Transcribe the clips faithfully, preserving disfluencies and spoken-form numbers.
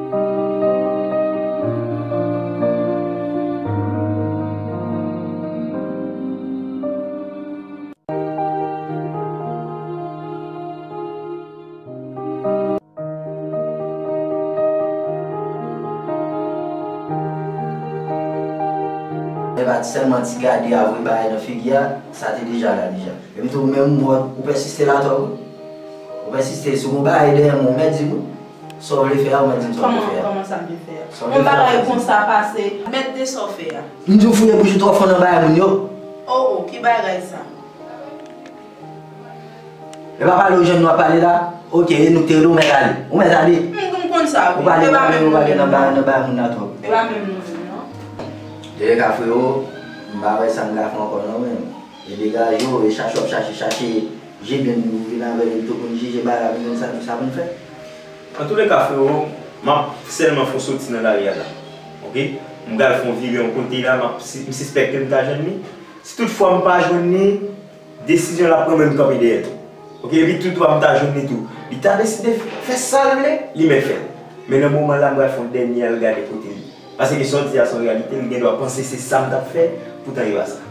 E pa t sèlman ti gade a voye bagay nan figi a, sa te deja la deja. E m tou menm, ou, ou pèsiste la twòp wi. Ou pèsiste, si w gon bagay dèyè m, ou mèt di m wi. Sa w vle fè a, ou mèt di m sa w vle fè a. Kòman, kòman sa m vle fè a? Sa w vle fè a, ou mèt di m. Yon bagay konsa pase, mèt de sa w fè a. M di w fouye bouch ou twòp fon nan bagay moun yo. Oh, oh, ki bagay sa? E pa pale w jwenn nou ap pale la? Oke, e nou k te rele w mèt ale. Ou mèt ale. M, m konn sa, wi. Ou pale, ou pale, ou pale nan bagay, nan bagay moun la twòp. E pa menm nou menm, non. Antouka, frewo, m pa wè sa m ka fè ankò non, men. E degaje w, e chache w ap chache, chache, je byen nou vin avè l, tout moun jije bagay la, vin sa, sa pou n fè. Antouleka, frewo, m ap sèlman fè w soti nan lari a la. Oke? M pral fè yon vire yon kote la, m ap si-, m sispèk ke m ta jwenn li. Si toutfwa m pa jwenn li, desizyon l ap pran, mwen m kanpe dèyè l tou. Oke, epi toutfwa m ta jwenn li tou, li ta deside fè sa l vle, li mèt fè l. Men nan moman la, m pral fè yon dènye al gade kote li. Paske sa w di a se yon reyalite, li gen dwa panse se sa m t ap fè, poutan e pa sa.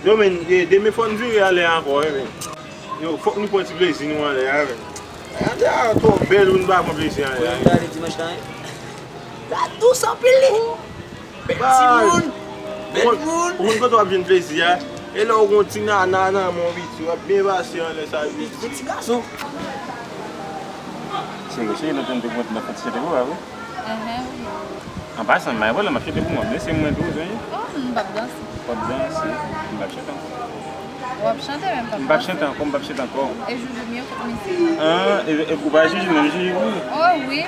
Yo, men, e, demen fò n vire anlè a ankò, wi, men. Yo, fòk nou pran ti plezi nou anlè a, men. Anlè a twò bèl pou n pa pran plezi anlè a. Kote n prale dimanch lan, wi? La dous anpil, li. Bèl timoun. Bèl moun. Ou konn kote w ap jwenn plezi a? E lè w gon ti nana nan men w, piti, w ap byen pase anlè sa, piti. Gon ti gason. Cheri, cheri, lòt jou m te konn nan fè ti chante pou ou, wi. Enhen, wi. An pasan, m pa gen pwoblèm, m ap chante pou mwen. Men se mwen tou, sonje. Oh, m p ap danse. W ap danse, m p ap chante ankò. W ap chante, men m p ap danse. M p ap chante ankò, m p ap chante ankò. E Joujou m ye kot mizik? Ah, e, e ou pa Joujou, non, Joujou, wi. Oh, wi.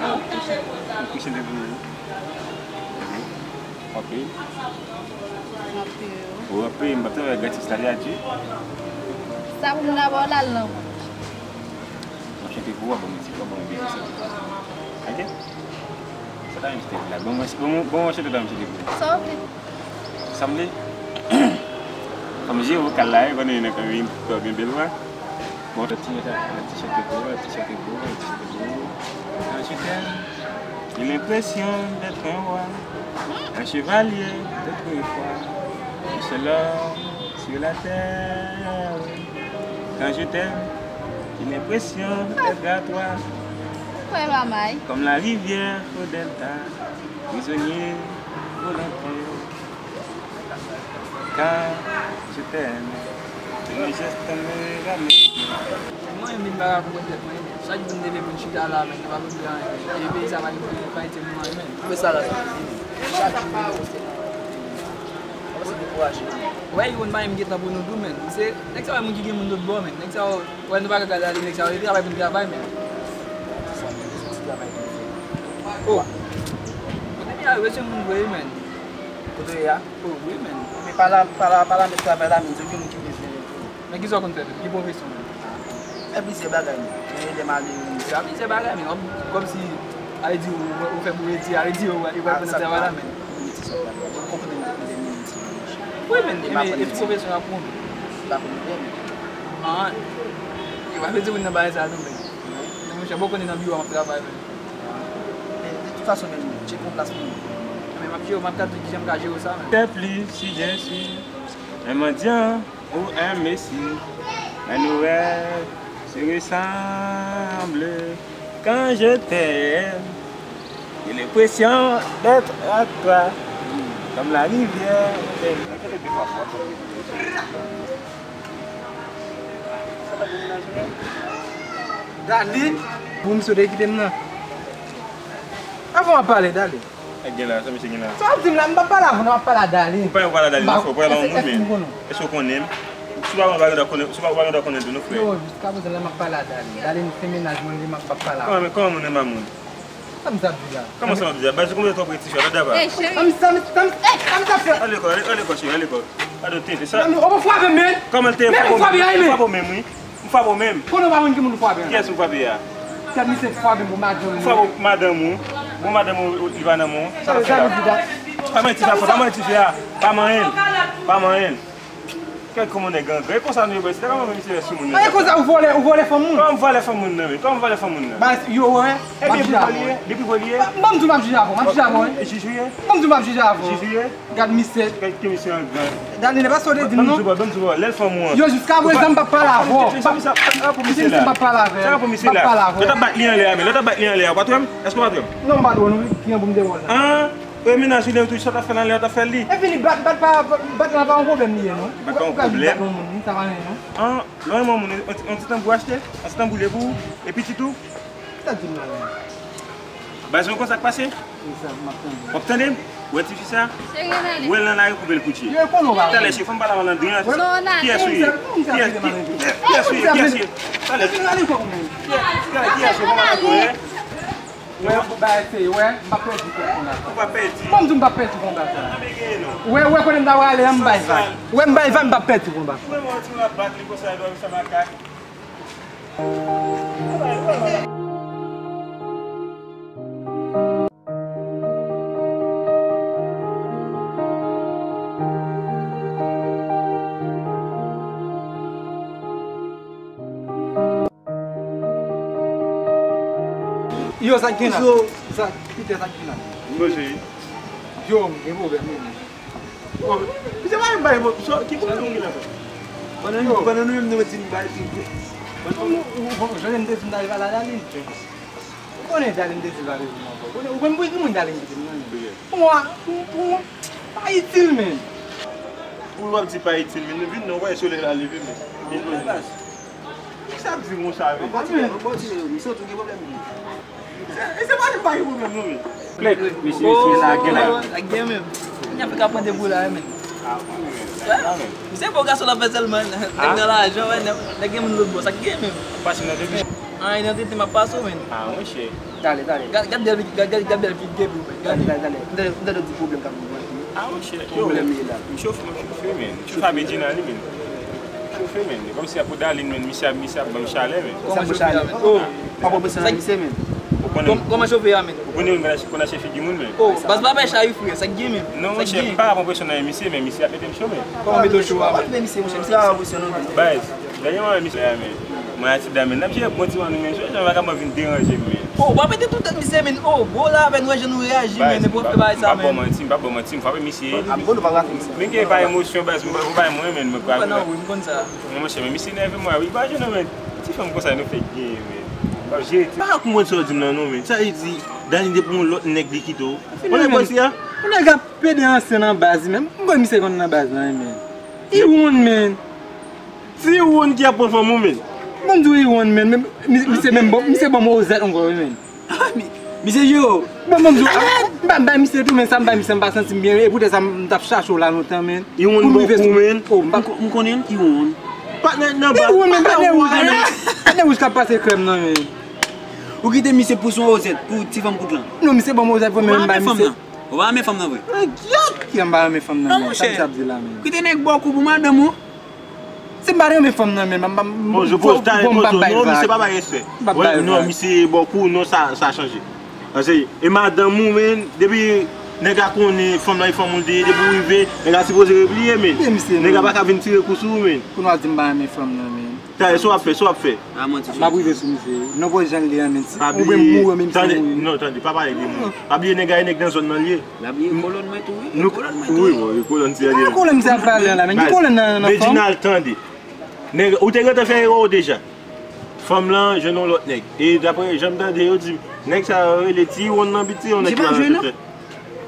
Ah, ok, chante. Ok, chante pou Joujou. Ok. M ap peye w. Ou ap peye, m p ap travay gratis la, wi, Adji. Sa pou m nan ba w la, l nan vant. M ap chante pou ou, w ap ban m ti, w ap ban m byen, se sa. Ok? Sa ta menm chante la. Ban mwen, ban mwen, ban mwen chante ta menm chante pou ou. Sa w vle? Sa m vle? Fò m jere vokal la, wi, konnen nan kanri, twò byen bèl, wi. Bon, ti chante, ti chante pou ou, ti chante pou ou, ti chante pou ou. Quand je t'aime, j'ai l'impression d'être un roi, un chevalier d'autrefois, un seul homme sur la terre. Quand je t'aime, j'ai l'impression d'être à toi. Frè Mamay. Comme la rivière au delta, prisonnier volontaire. Quand je t'aime, tes gestes me ramènent. Mwen menm, m pa ka konprann tèt mwen. Chak jou m leve pou m chita la, men, nou pa konn fè anyen. E peyi sa pa gen pwoblèm, pa ete moun anyen, men. Ou wè sa la, sa. Chak jou, nou poste nan. Ou wè, se dekouraje, men. Ou wè, Yvonne pa menm gen tan pou nou tou, men. Se, nèg sa, wè, moun ki gen moun lòt bò, men. Nèg sa, wè, nou pa ka gade ale, nèg sa, wè, yo travay pou n travay, men. Se sa, men, se ti travay pou n fè. Oh! Kote m ye a, yo bezwen moun vre, men. Kote w ye a? Oh, wi, men. Men pa la, pa la, pa la, men travay la, men, se moun ki bezwen. Men kisa w konn fè menm? Ki pwofesyon menm? Fè plizyè bagay, men. Men lè m ale. Fè plizyè bagay, men. Kòm, kòmsi, a di ou, ou fè pou redi, a di ou, ou pral pran nan travay la, men. Mwen konprann, mwen konprann, mwen konprann. Wi, men, e men, e ki pwofesyon w ap pran? M pa konn fè, men. Ah, e pa vle di moun nan bagay sa tou, men. Men, monchè, bon, konnen nan biwo a m ap travay, men. Men, de tout fason, men, tcheke yon plas pou mwen. Men, m ap jere, m ap gade kijan m ka jere sa, men. T'es plus si bien sûr. Un mendiant ou un messie, mais nos rêves se ressemblent. Quand je t'aime, j'ai l'impression d'être à toi, comme la rivière. Sa ta bon mennaj mwen? Dali, pou misye te kite m nan. Avan w ap pale, Dali. Sa w ap di m la, m p ap pale avè w, non, m ap pale a Dali. Ou pa pale a Dali, non, frè, ou pale a yon moun, men. Èske m konnen w? Èske w konnen m? Si w pa konnen, w pa gen dwa konnen, si w pa, w pa gen dwa konnen tou, non, frè. Yo, jiska prezan la, m ap pale a Dali. Dali, se mennaj mwen li, m ap, m ap pale avè w. Kòman, kòman moun renmen moun? Sa m t ap di la? Kòman sa m ap di la? Baz, ou konn twòp rete, chwa, la daba. Sa m, sa m, sa m, sa m t ap fè? Al lekòl, al lekòl, cheri, al lekòl. Gade w tenten, sa. Ou pa frape m, men. Kòman l te frape w? Frape w, men. M frape w menm, wi. M frape w menm. Konnen w pa konn ki moun ou frape a. Kiyès ou frape a? Kèt misye frape m pou madanm ou. Frape w pou madanm ou. Bon, madanm ou, li pa nan men w. Sa w ap fè la? Pa manyen ti fè a, pa manyen ti fè a. Pa manyen l. Pa manyen l. Kèt kòman nèg grangran. E konsa nou ye, baz. Se ta kòman misye fè sou moun nan. E konsa ou vòlè, ou vòlè fanm moun. Kòman m vòlè fanm moun nan, men? Kòman m vòlè fanm moun nan? Baz, yo, wè. Ebyen, depi vò l ye, depi vò l ye. Ban m di w, m ap jije avè w, m ap jije avè w, wi. Jij ou ye? Ban m di w, m ap jije avè w. Jij ou ye? Gad misye. Gad ki misye an gran. Dali, se pa sa w te di m, non. Ban m di w, ban m di w, lè l fanm ou an. Yo, jiska prezan, m p ap pale avè w. Sa misye ap, sa misye la? M p ap pale avè l. Sa misye la? M p ap pale avè l. Lè w t ap bat li anlè a, men lè w t ap bat li anlè a, ou pa t wè m? Èske w pa t wè m? Non, m pa t wè w, non, wi. Ki an pou m te wè w la? An? Wi, mennaj ou, lè w tou, sa w t ap fè l anlè a, w t ap fè l li. Epi li bat, bat pa, bat la pa yon pwoblèm li ye, non. Bat pa yon pwoblèm. Ou ka vin bat yon moun, wi, sa pa anyen, non. An, lè w renmen yon moun, yon ti, yon ti tanbou achte, yon ti tanbou le pou ou, e pitit ou. Sa di m la menm? Baz, mwen konn sa k pase. Wi, sa, m ap tande. W ap tande m? Ou wè tifi sa? Ou wè l nan lari, koupe l koutje. Yo, e konnen w pa. Talè, cheri, fò m pale avè w nan dri an. Non, n a kiyès ou ye? Kiyès, kiyès ou ye? Kiyès ou ye? Talè. Talè, kiyès ou ye? Fò m pale avè w, wè. Wè, w ap pèdi kont konba sa. Ou p ap pèdi. Ban m di w, m p ap pèdi konba sa. Wè, wè, kote m ta prale a, m bay vag. Wè, m bay vag, m p ap pèdi konba sa. Ou wè, mwen, ti moun ap bat li konsa, li dwe sa makak. Yo, sa k gen la? Sa, Peter, sa k gen la? Yo, m gen pwoblèm, wi. Bon, misye pa menm bay bon, so, ki pwoblèm ou gen la, frè? Pandan nou, pandan nou menm nou di n bay, di, bon, jan m te di m ta rive la, la li. Ou konnen Darline te di l pa bezwen m ankò. Ou konnen, ou konnen pou ki moun Darline kite m nan, men. Pou mwen, pou, pou mwen, pa itil, men. Pou w ap di pa itil, men. Nou vin non, wè, solèy la leve, men. Vin non, baz. Ki sa ap di konsa, men? Anpòti, anpòti, misye tou gen pwoblèm, men. E se pa li pa gen pwoblèm, non, men. Klèk, mesye, mesye, sa gen la. Sa gen menm. Nèg Afrik ap pran de boula, men. Ah, wi, men. Misye bon gason l ap fè sèlman. Nèg nan lajan, wè, nèg, nèg gen moun lòt bò, sa gen menm. Pase nan depi. An, nan tete m ap pase w, men. Ah, monchè. Talè, talè. Gad, gad bèl, gad, gad, gad bèl figi epi w, men. Talè, talè, talè. M tande, m tande w di pwoblèm k ap gen. Ah, monchè. Pwoblèm li la. M chofe, m chofe, men. M chofe a Medjina li, men. M chofe, men. Kòmsi a pou Darline, men. Misye, misye ap ban m chalè, men. Kòman chofe a, men? Oh, pa pran presyon nan misye, men. Ou konnen. Kòm-, kòman chofe a, men? Ou konnen, ou konn achte figi moun, men. Oh, baz pa bay chay, frè. Sa k gen, men? Non, monchè, m pa pran presyon nan misye, men misye ap mete m cho, men. Kòman mete w cho a, men? Misye, monchè, misye pa pran presyon, non, men. Baz. Dènyèman, misye la, men. Mwen a ti dam, men, n ap jere bon ti wan nou, men. Jodi a, vagabon vin deranje m, men. Oh, w ap mete tout tèt misye, men. Oh, bon, la, avè nou, wè jan nou reyaji, men, nenpòt bagay sa, men. M p ap ba w manti, m p ap ba w manti, m frape misye. Ah, bon, nou pa frape misye. Men gen pa emosyon, baz, m pa, m pa mwen, men, mwen frape la. Non, wi, m konn sa. Mwen, monchè, men misye nève mwen, wi, pa jwenn nou, men. Ti fanm konsa, nou fè gen, men. W ap jere ti. Pa konprann sa w di m nan, non, men. Sa vle di, Dani te pran yon lòt nèg, li kite w. Ou nèg bòs ya? Yon nèg ap pede ansyen nan baz, men. M kwè misye konn nan baz la, men. Li wonn, men. Ti wonn ki ap pran fanm ou, men. Ban m di w, Iwonn, men, men, mi-, misye menm bon, misye ban m ozèt ankò, wi, men. Ah, mi-, misye jere w. Bon, ban m di w, ah, m pa bay misye tou, men sa m bay misye, m pa santi m byen, e poutèt sa m t ap chache w la lontan, men. Iwonn bon kou, men. Oh, m pa, m ko-, m konnen l, Iwonn. Patnè nan bal. Iwonn, men, patnè wouj la, men. Patnè wouj k ap pase krèm nan, men. Ou kite misye pou son ozèt, pou ti fanm kout lan. Non, misye ban m ozèt, vre, men m bay misye. Ou pa renmen fanm nan? Ou pa renmen fanm nan, vre? Enkyèt, ki m pa renmen fanm nan, men. Sa m t ap di la, men. Kite nèg ba w kou pou madanm ou. Si m pa t renmen fanm nan, men, m, m, m, bon, je pose, talè, poze w, non, misye pa bay respè. M p ap bay respè. Non, misye ba w kou, non, sa, sa chanje. Paske, e madanm ou, men, depi nèg la konnen fanm nan e fanm ou l te ye, depi w rive, nèg la sipoze repliye, men. Nèg la pa ka vin tire kou sou ou, men. Kounye a w di m pa renmen fanm nan, men. Talè, sa w ap fè, sa w ap fè? M ap rive sou misye. Non, bon, jan l ye a, men. Ou mwen mouri, men misye mouri. Non, tande, pa pale de moun. Pa bliye nèg la e nèg nan zòn nan l ye. L ap bliye kolòn mwen tou, wi. Kolòn mwen tou, wi. Wi, bon, kolòn ti a. Kolòn misye ap pale la, men. Ki kolòn nan, nan fanm? Medjina, tande. Nèg, ou te gentan fè erè w deja. Fanm lan jwenn yon lòt nèg. E daprè jan m tande yo di, nèg sa yo rele Ti Wonn nan, piti yon nèg ki pa nan tete.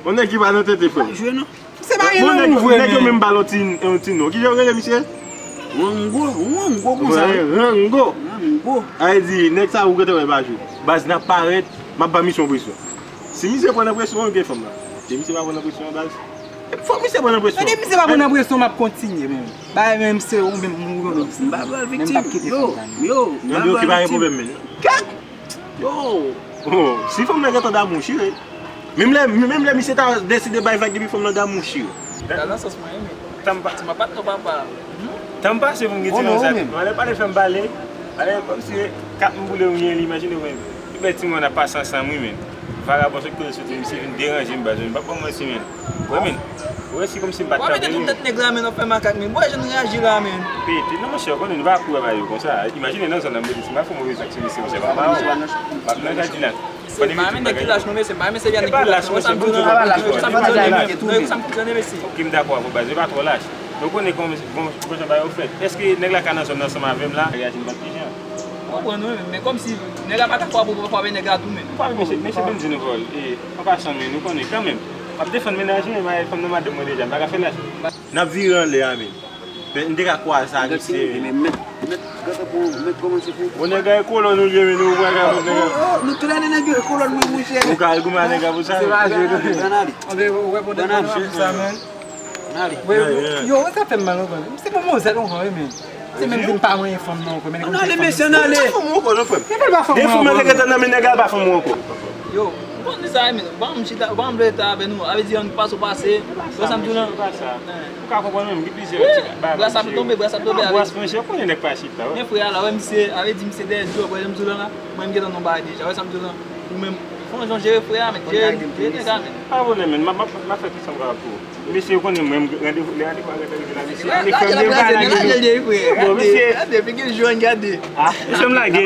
Yon nèg ki pa nan tete, frè. Misye pa gen lanmou vre, men. Nèg yo menm ba l yon ti, yon ti non. Kijan yo rele misye? Rango, Rango konsa. Rango. Bon. A vle di, nèg sa ou gentan wè pa jou. Baz, n ap parèt, m ap ba misye yon presyon. Si misye pran nan presyon an, gen fanm la. Si misye pa pran nan presyon an, baz. Fòk misye pran nan presyon. Gade misye pa pran nan presyon, m ap kontinye, men. Bagay menm se ou menm ou yo menm si. M pa pral viktim. Yo, yo, m pa pral viktim. Yo, yo, ki pa gen pwoblèm, men. Kèt! Yo! Oh, si fanm nan gentan damou, chire. Menm lè, menm lè misye ta deside bay vag depi fanm nan damou, chire. Gade nan sans mwen, men. Tanm pa, ti m ap bat non, papa. Tanm pase pou m gen ti nan zak. Mwen lè pale fè m pale. Pale kòmsi kat m boule ou gen li, imajine w, men. Ebyen, timoun ap pase ansanm, wi, men. Vagabon sot kote soti, misye vin deranje m, baz, men. M p ap ban manti, men. Wi, men. Ou wè si kòmsi m pa t tanpri. W ap mete tout tèt nèg la, men, w ap fè makak, men. Bwè jan n reyaji la, men. Pete, non, monchè, w konnen nou pa kouri ap yo konsa. Imajine nan zòn nan, m te di, si m pa fè move zak sou misye, monchè, m ap, m ap nan Kadilak. Se pa menm nèg ki lach non, mesye, pa menm se vyann ki lach non, sa m di w nan, sa m di w nan, mesye. Ok, m dakò avè w, baz, yo pa twò lach. Nou konnen kòman, bon, bon jan bagay yo fèt. Èske nèg la ka nan zòn nan ansanm avè m la? Reyaji nan kijan? Konprann wi, men kòmsi nèg la pa dakò avè w, w ap frape nèg la tou, men. Frape mesye, mesye Bendy nan vòl. E, an pasan, men nou konnen kanmenm. M ap defann mennaj mwen, men fanm nan madanm mwen deja, m pa ka fè lach. N ap vire anlè a, men. Men, m te ka kwaze sa, misye. Men, men, men, gade pou, men kòman se pou. Bon, nèg la e kolòn ou ye, men nou wè ka pou nèg la. Oh, nou tou lè nèg yo e kolòn, wi, monchè. Ou ka al goumen a nèg la pou sa. Se pa jwe, non. Ann ale. Ann ale. Ann ale. Yo, sa fè m mal ankò. Se pou mozèl ankò, wi, men. Se menm si m pa manyen fanm nan ankò, men. Ann ale, mesye, ann ale. Pa fanm ou ankò, non, frè m. Depi l pa fanm mwen ankò. Depi m te gentan nan men nèg la, l pa fanm ou ankò. Yo, ou konn sa, men. Ban m chita, ban m leta avè nou. A vle di, ann pase w pase. Wè sa m di w lan? Ou ka konprann menm, gen plizyè ti bagay. Bras ap tonbe, bras ap tonbe, a vle di. Bras, monchè, ou konnen nèg pa chita, wi. Men frè a la, wè misye, a vle di misye dèyè di w, wè m di w lan la, mwen m gentan nan bagay deja, wè sa m di w lan. Ou menm, fè yon jan jere frè a, men, jere, jere nèg la, men. Pa pwoblèm, men, m ap, m ap, m ap fè tout sa m kapab pou ou. Mesye, ou konnen mwen, m, randevou, lè randevou a gentan rive la, mesye, ane fanm nan pa lage, non. Bon, mesye. Gade, figi l jòn, gade. Ah, mesye, m lage.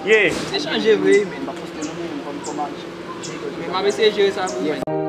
Ye. Se chanje vre, men. Men m ap eseye jere sa pou ou, men.